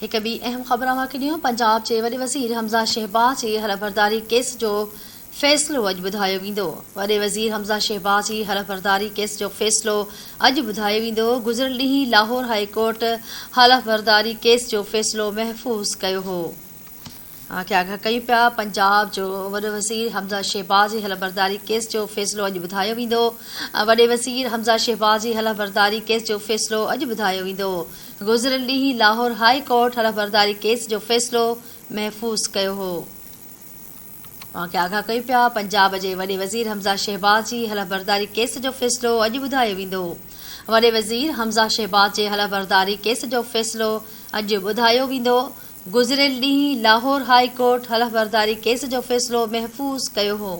هڪ ٻي اهم خبر اوهان کي ڏيون، پنجاب جي وڏي وزير حمزه شهباز جي حلف برداري ڪيس جو فيصلو اڄ ٻڌايو ويندو. وڏي وزير حمزه شهباز جي حلف برداري ڪيس جو فيصلو اڄ ٻڌايو ويندو. گذريل ڏينهن لاهور هاء ڪورٽ حلف برداري ڪيس جو فيصلو محفوظ ڪيو هو. اوهان کي آگاهه ڪيون پيا پنجاب جو وڏو وزير حمزه شهباز جي حلف برداري ڪيس جو فيصلو اڄ ٻڌايو ويندو. وڏي وزير حمزه شهباز جي حلف برداري ڪيس جو فيصلو اڄ ٻڌايو ويندو. گذريل ڏينهن لاهور هاء ڪورٽ حلف برداري ڪيس جو فيصلو محفوظ ڪيو هو. اوهان کي آگاهه ڪيون پيا پنجاب جي وڏي وزير حمزه شهباز جي حلف برداري ڪيس جو فيصلو اڄ ٻڌايو ويندو. وڏي وزير حمزه شهباز جي حلف برداري ڪيس جو فيصلو اڄ ٻڌايو ويندو. گذريل ڏينهن لاهور هاء ڪورٽ حلف برداري ڪيس جو فيصلو محفوظ ڪيو هو.